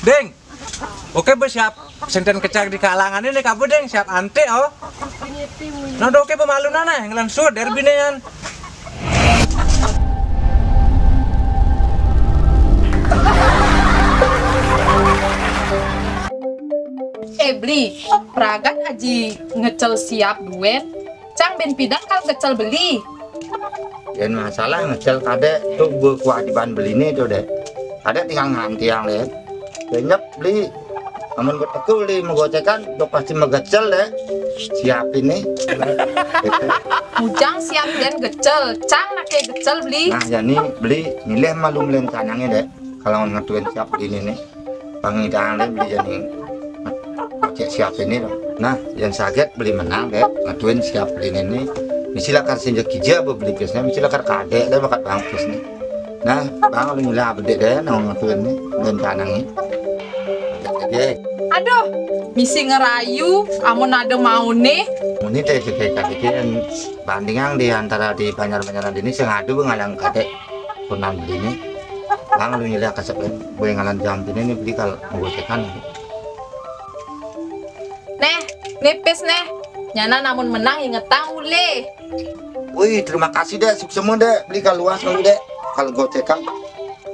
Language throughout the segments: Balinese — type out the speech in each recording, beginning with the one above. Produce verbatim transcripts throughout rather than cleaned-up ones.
Ding, oké besiap senten kecak di kalangan ini kabu ding siap ante oh. Nah, oké pemalu nana yang langsung derbinean. Eh Beli, pragat aji ngecel siap duen, cang ben pidang kal ngecel beli. Yang masalah ngecel kadek tu berkewajiban beli ni tu dek. Kadek tinggal ngantiang dek. Kenyap beli. Amun beteku beli megocekan tu pasti megecel dek. Siap ini. Mujang siap den gecel, cang nake gecel beli. Nah, jadi beli milih malu melen canangnya dek. Kalau ngetuin siap ini nih. Pangidang dek beli jadi cek siap ini loh. Nah, yang saget beli menang dek. Ngetuin siap beli ini nih. Misi lakar senja kija apa beli pisnya, misi lakar kadek dek bakat bang pisnya. Nah, bang lu nyulah bedek dek nang ngetuin nih. Dan canangnya. Jadi, Aduh, misi ngerayu, amun ada mau nih. Ini teh kita yang bandingan di antara di banjar-banjaran ini sengadu ngalang kadek kunan beli ini. Bang lu nyulah kasepen, gue ngalan jam ini nih beli kalau menggocekan. Neh, nipis neh. Nyana namun menang ingetang ule. Wih, terima kasih dek, sukses dek, beli kalau luas kalau dek, kalau gocekan.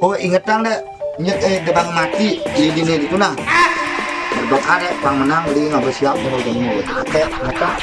Oh, ingetang dek, nyet eh debang mati di dini itu nah. Berdoa dek, bang menang beli nggak bersiap mau jadi mau. Oke, ingetang.